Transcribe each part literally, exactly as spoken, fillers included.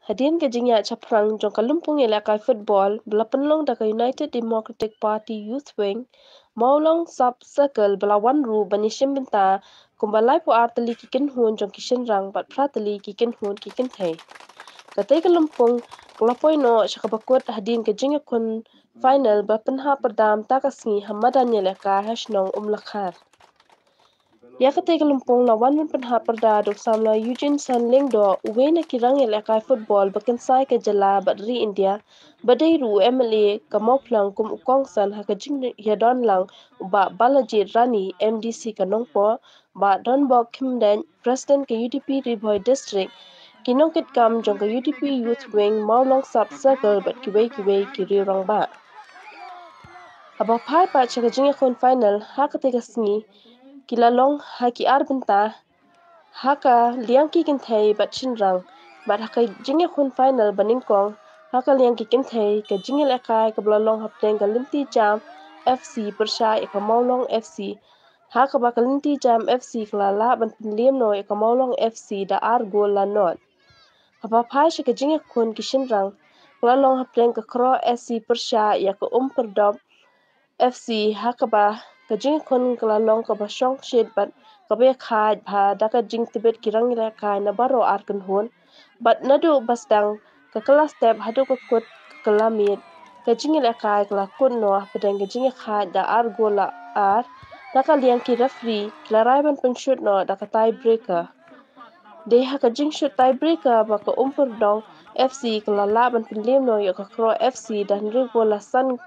Hadien ka jingïaid shaphrang jong ka lympung ïalehkai football ba la pynlong da ka United Democratic Party Youth Wing, Mawlong Sub Circle ba la wan ruh ban ïashim bynta kumba laiphew ar tylli ki kynhun jong ki shynrang bad phra tylli ki kynhun ki kynthei. Katei ka lympung ka la poi noh sha kaba kut hadien ka jingïakhun final ba pynhap pyrda mynta ka sngi ha madan ïalehkai ha shnong Umlakhar. Ïa katei ka lympung la wan ban pynhap pyrda da u samla Eugene San Lyngdoh, uwei na ki rangïalehkai football ba kynsai ka jylla bad ri India, ba dei ruh u M L A ka Mawphlang kum u kongsan ha ka jingïadon lang u Bah Balajied Rani, M D C ka Nongpoh, Bah Donbok Khymdeit, President ka U D P Ri Bhoi District, ki nongkitkam jong ka U D P Youth Wing Mawlong Sub Circle bad kiwei kiwei ki riew rangbah. Haba phai pat sha ka jingïakhun final ha katei ka sngi, ki la long ha ki ar bynta ha ka liang ki kynthei bad shynrang, bad ha ka jingïakhun final ba nyngkong ha ka liang ki kynthei, ka jingïalehkai kaba la long hapdeng ka Lynti Jam F C pyrshah ïa ka Mawlong F C, ha kaba ka Lynti Jam F C ka la lah ban pynliem noh ïa ka Mawlong F C da ar gol la nod. Haba phai sha ka jingïakhun ki shynrang, ka la long hapdeng ka Khroh S C pyrshah ïa ka Umkyrdop F C, ha kaba ka jingïakhun ka la long kaba shongshit bad kaba ïakhaid bha da ka jingtbit ki rangïalehkai na baroh ar kynhun. Bad naduh ba sdang ka kylla step haduh ka kut ka kylla miet, ka jingïalehkai ka la kut noh hapdeng ka jingïakhaid da ar gol la ar. Na ka liang ki referee ki la rai ban pynshut noh da ka tie breaker. Dei ha ka jingshut tie breaker ba ka Umkyrdop F C ka la lah ban pynliem noh ïa ka Khroh F C da hynriew gol la san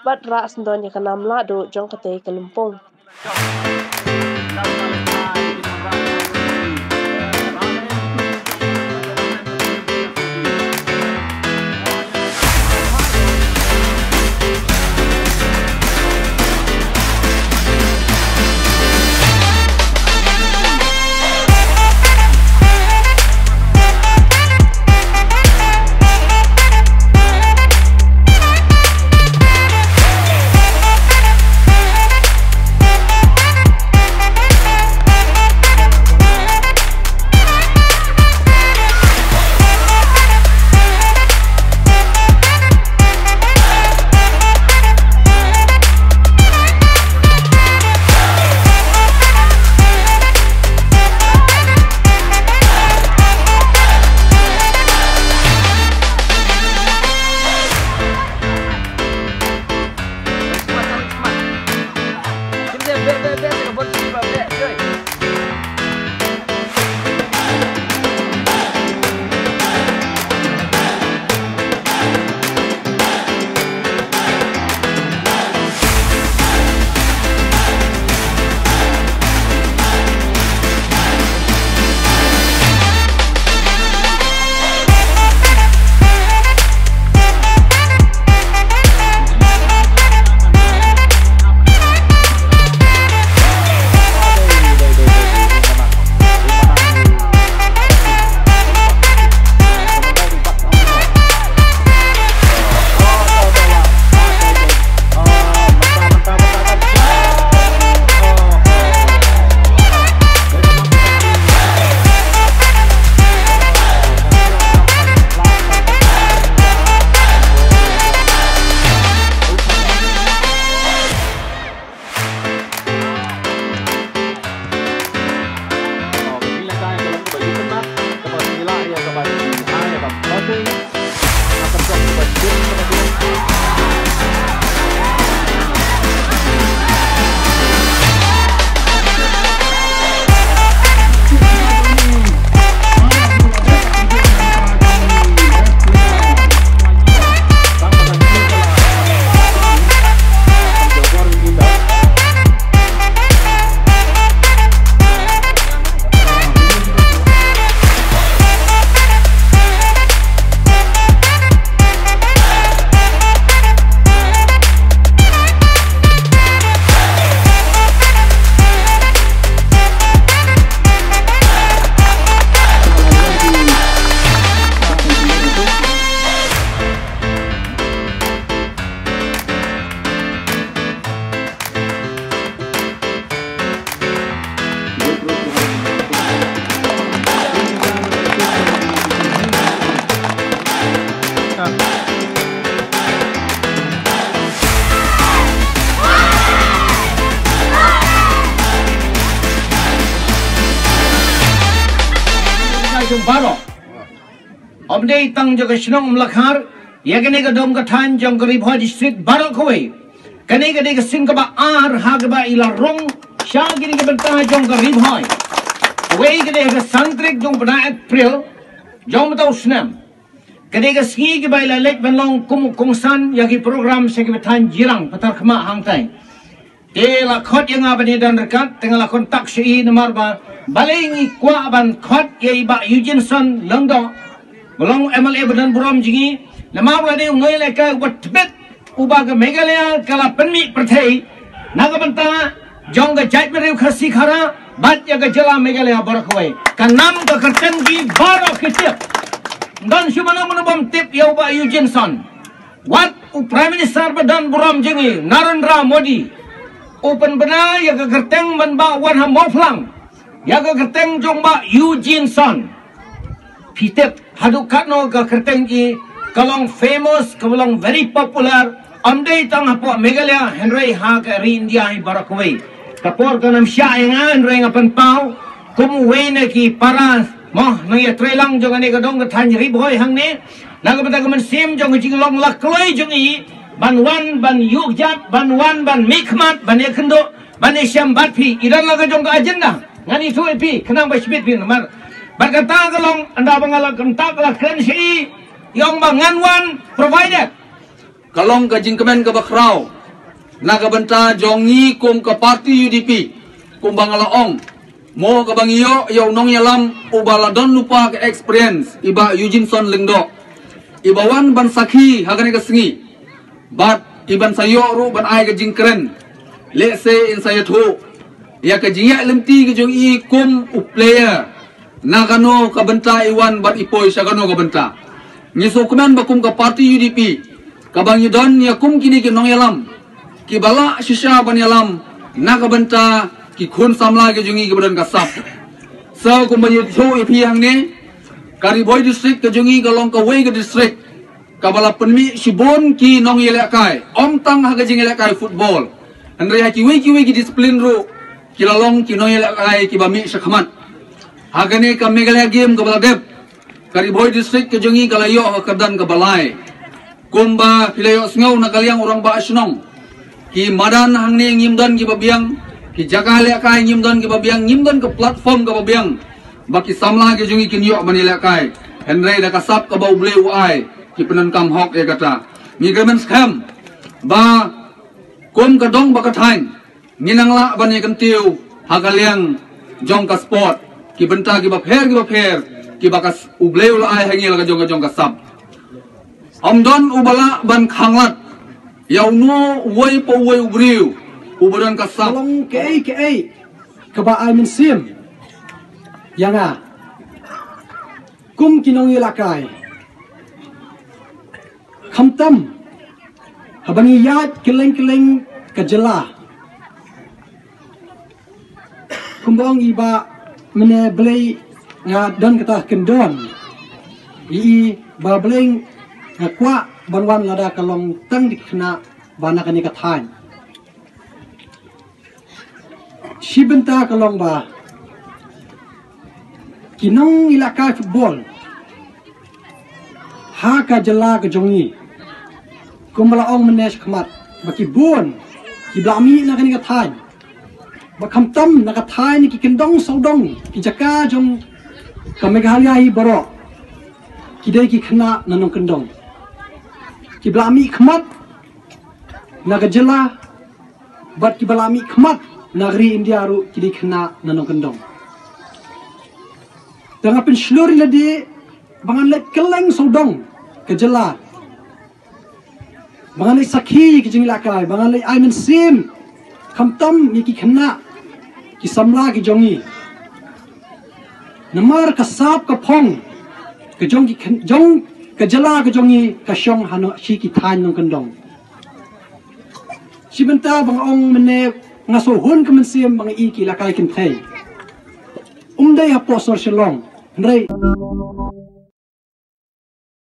bad rah syndon ïa ka nam lahduh jong katei ka lympung. Ym dei tang jong ka shnong Umlakhar, ïa kane ka dong ka thaiñ jong ka Ri Bhoi District baroh kawei. Kane ka dei ka sien kaba ar ha kaba i la rung sha kine ki bynta jong ka Ri Bhoi. Kawei ka dei ha ka san tarik jong u bnai April jong mynta u snem. Ka dei ka sngi kaba i la leit ban long kum u kongsan ïa ki program sha ki bynta jyrang patar khmat hangtai. Te la khot ïa nga ban ïadon ryngkat, te nga la kontak sha i namar ba balei ngi kwah ban khot ïa i Bah Eugenson Lyngdoh, ba long u M L A ba don burom jong ngi, namar ba la dei u nongïalehkai uba tbit, uba ka Meghalaya ka la pynmih pyrthei na ka bynta jong ka jaitbynriew Khasi Khara bad ïa ka jylla Meghalaya baroh kawei. Ka nam ka kyrteng ki baroh ki tip. Ym don shuh mano mano bym tip ïa u Bah Eugenson. Wat u Prime Minister ba don burom jong ngi, Narendra Modi, u pynbna ïa ka kyrteng ban ba wan ha Mawphlang ïa ka kyrteng jong Bah Eugenson. Phi tip haduh katno ka kyrteng ki ka long famous, ka long very popular, ym dei tang hapoh Meghalaya hynrei ha ka ri India hi baroh kawei. Ka por kan ym shah ïa nga hynrei nga pynpaw kum uwei na ki para mo nongïatreilang jong kane ka dong ka thaiñ Ri Bhoi hangne, na ka bynta ka mynsiem jong ka jinglong la kloi jong i ban wan ban ïuh jat, ban wan ban mihkhmat, ban ïakynduh, ban ïashem bad phi. I don la ka jong ka agenda. Ngan ïathuh ïa phi khnang ba shibit phi namar bad kata ka long ynda ba nga la kynta ka la kren sha i, i ong ba ngan wan provided. Ka long ka jingkmen kaba khraw na ka bynta jong ngi kum ka party U D P, kum ba nga la ong. Mo kaba ngi ïoh ïa u nongïalam uba la don lypa ka experience, i Bah Eugenson Lyngdoh, iba wan ban sakhi ha kane ka sngi. Bad iban sa ïoh ruh ban ai ka jingkren. Lehse in sa ïathuh ïa ka jingïaid lynti ka jong i kum u player, na kano ka bynta i wan bad i poi sha kano ka bynta. Ngi sngewkmen ba kum ka party U D P kaba ngi don ïa kum kine ki nongïalam kiba lah shisha ban ïalam na ka bynta ki khun samla ki jong ngi kiba don ka sap. Sa kumba ngi ïathuh ïa phi hangne, ka Ri Bhoi District ka jong ngi ka long kawei ka district kaba la pynmih shibun ki nongïalehkai, ym tang ha ka jingïalehkai football hynrei ha kiwei kiwei ki discipline ruh ki la long ki nongïalehkai kiba mih shakhmat. Ha kane ka Meghalaya Game kaba la dep, ka Ri Bhoi District ka jong ngi ka la ïoh ha ka kyrdan kaba lai. Kumba phi la ïohsngew na ka liang u rangbah shnong, ki madan hangne ngim don kiba biang, ki jaka lehkai ngim don kiba biang, ngim don ka platform kaba biang ba ki samla ki jong ngi kin ïoh ban ïalehkai. Hynrei da ka sap kaba U Blei u ai, ki pyndonkam hok ïa kata. Ngi kyrmen skhem ba kum ka dong bad ka thaiñ, ngin nang lah ban ïakyntiew ha ka liang jong ka sport, ki bynta kiba pher kiba pher kiba ka s-, U Blei u la ai ha ngi la ka jong ka jong ka sap. Ym don uba lah ban khanglad ïa uno uwei pa uwei u briew uba don ka sap. Long kaei kaei kaba ai mynsiem ïa nga kum ki nongïalehkai. Khamtam haba ngi ïaid kylleng kylleng ka jylla, kumba ong i Bah mynne, balei nga don kata kyndon, i i ba balei nga kwah ban wan lada ka long tang da ki khynnah ba na kane ka thaiñ. Shi bynta ka long ba ki nongïalehkai football ha ka jylla ka jong ngi, kumba la ong mynne shakhmat, ba ki bun kiba la mih na kane ka thaiñ, ba khamtam na ka thaiñ, ki kyndong sawdong, ki jaka jong ka Meghalaya hi baroh, ki dei ki khynnah na nongkyndong, kiba la mih khmat na ka jylla, bad kiba la mih khmat na ka ri India ruh ki dei khynnah na nongkyndong. Te nga pynshlur ïa lade ba ngan leit kylleng sawdong ka jylla, ba ngan leit sakhi ïa ki jingïalehkai, ba ngan leit ai mynsiem khamtam ïa ki khynnah ki samla ki jong ngi. Namar ka sap ka phong ka jong ki khyn-, jong ka jylla ka jong ngi ka shong hano shi ki thaiñ nongkyndong. Shi bynta ba nga ong mynne, nga sngewhun ka mynsiem ba nga i ki ïalehkai kynthei. Ym dei hapoh sor Shillong, hynrei